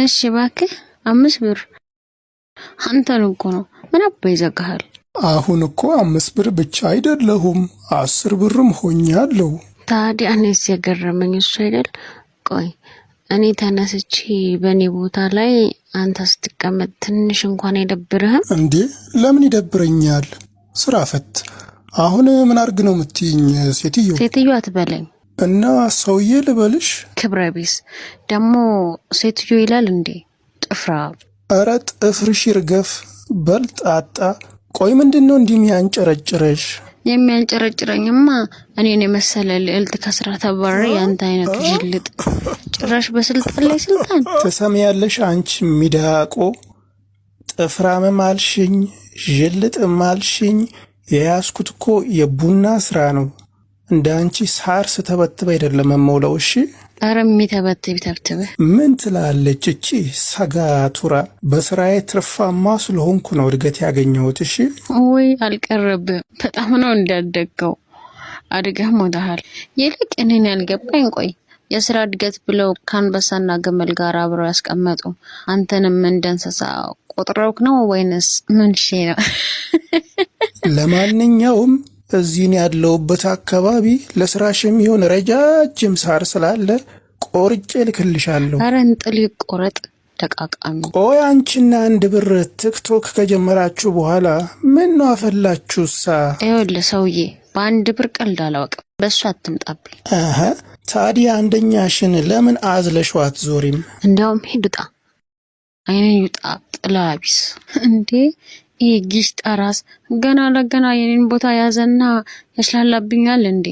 እሺ እባክህ 5 ብር አንተን እኮ ነው። ምን አባ ይዘጋሃል? አሁን እኮ 5 ብር ብቻ አይደለሁም 10 ብርም ሆኛለሁ። ታዲያ እኔስ የገረመኝ እሱ አይደል? ቆይ እኔ ተነስቼ በእኔ ቦታ ላይ አንተ ስትቀመጥ ትንሽ እንኳን አይደብርህም? እንዴ ለምን ይደብረኛል? ስራ ፈት። አሁን ምን አርግ ነው የምትይኝ ሴትዮ? ሴትዮ አትበለኝ። እና ሰውዬ ልበልሽ? ክብረ ቢስ ደግሞ ሴትዮ ይላል እንዴ? ጥፍራ። ኧረ ጥፍርሽ ይርገፍ በልጣጣ። ቆይ ምንድን ነው እንዲህ የሚያንጨረጭረሽ? የሚያንጨረጭረኝማ እኔን የመሰለ ልዕልት ከስራ ተባረረ። የአንተ አይነቱ ጅልጥ ጭራሽ በስልጣን ላይ ስልጣን። ትሰሚያለሽ አንቺ ሚዳቆ፣ ጥፍራምም አልሽኝ ዥልጥም አልሽኝ። የያዝኩት እኮ የቡና ስራ ነው። እንደ አንቺ ሳር ስተበትብ አይደለም የምውለው። እሺ። ኧረ የሚተበትብ ይተብትብህ። ምን ትላለች እቺ ሰጋቱራ? በስራዬ ትርፋማ ስለሆንኩ ነው እድገት ያገኘሁት። እሺ። ወይ አልቀረብህም። በጣም ነው እንዳደገው አድገህ ሞተሃል። ይልቅ እኔን ያልገባኝ ቆይ የስራ እድገት ብለው ከአንበሳና ግመል ጋር አብረው ያስቀመጡ አንተንም እንደ እንስሳ ቆጥረውክ ነው ወይንስ ምን ሼ ነው? ለማንኛውም እዚህን ያለሁበት አካባቢ ለስራሽ የሚሆን ረጃጅም ሳር ስላለ ቆርጬ ልክልሻለሁ። ኧረ እንጥል ይቆረጥ ደቃቃሚ። ቆይ አንቺና አንድ ብር ቲክቶክ ከጀመራችሁ በኋላ ምን ነው አፈላችሁሳ? ይኸውልህ ሰውዬ በአንድ ብር ቀልድ አላውቅም። በእሱ አትምጣብኝ። አሀ ታዲያ አንደኛሽን ለምን አዝለሽው አትዞሪም? እንዲያውም ሂድ ውጣ፣ አይንን ይውጣ ጥላ ቢስ እንዴ! ይሄ ጊሽጣ ራስ ገና ለገና የኔን ቦታ ያዘና ያሽላላብኛል እንዴ!